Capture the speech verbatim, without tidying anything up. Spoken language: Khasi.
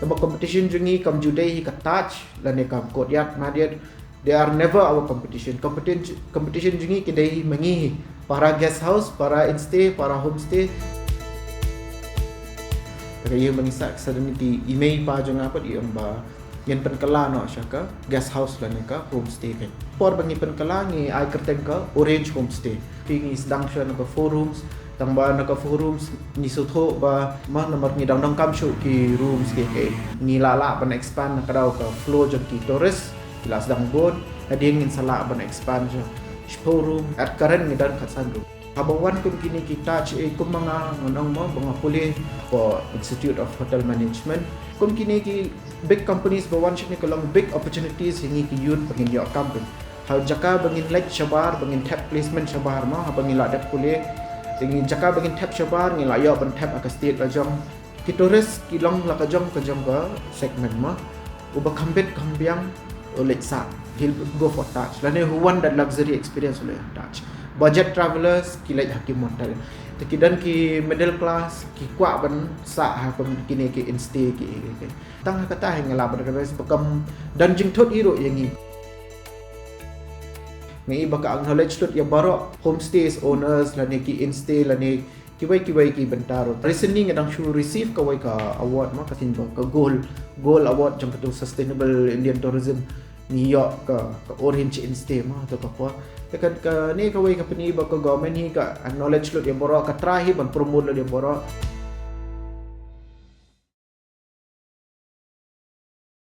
Kaba competition jong ngi kam ju dei hi ka Taj lane ka Courtyard Marriott. They are never our competition. Competition competition jong ngi ki dei hi ma ngi hi. Para guest house, para instay, para homestay. Te ka ïa ma ngi sa suddenly ki i mei i pa jong nga pat i ong ba ngin pynkylla noh sha ka guest house lane ka homestay. Ka por ba ngi pynkylla ngi ai kyrteng ka Orange Homestay. Phi ngi sdang sha na ka four rooms. Tang ba na ka four rooms ngi sngewthuh ba ma namar ngi dang donkam shuh ki rooms ki, ki ngi la lah ban expand na ka daw ka flow jong ki tourist. Ki la sdang bun. Hadien ngin sa lah ban expand sha shiphew room. At current ngi don khatsan room. Haba wan kum kine ki Taj, eh, kum ma nga ngan ong mo ba nga pule for Institute of Hotel Management. Kum kine ki big companies ba wan shane ka long big opportunities ïa ngi ki youth ba ngin ïoh kam pyn. Ha jaka ba ngin leit shabar, ba ngin thep placement shabar mo, haba ngin la dep pule. Te ngi jaka ba ngin thep shabar, ngin la ïoh ban thep ha ka state la jong. Ki tourist ki long la ka jong ka jong ka segment mo. Uba kham bit kham biang u leit sah, he'll go for Taj. Lane who want that luxury experience u leit Taj. Budget travelers ki leit ha ki motel. Te ki don ki middle class ki kwah ban sah ha kum kine ki instay ki, ki, ki. Tang ha kata hi nga lah ban recommend ba kam don jingthut ei ruh ïa ngi. Nga i ba ka acknowledge lut ïa baroh homestays owners lane ki instay lane kiwei kiwei ki bynta ruh. Recently nga dang shu receive kawei ka award mo, ka sien ba ka gold, gold award jong katu Sustainable Indian Tourism. Ngi ïoh ka, ka Orange Instay mo, to ka por. Te ka, kane kawei ka pyni ba ka government hi ka acknowledge lut ïa baroh, ka try hi ban promote lut ïa baroh.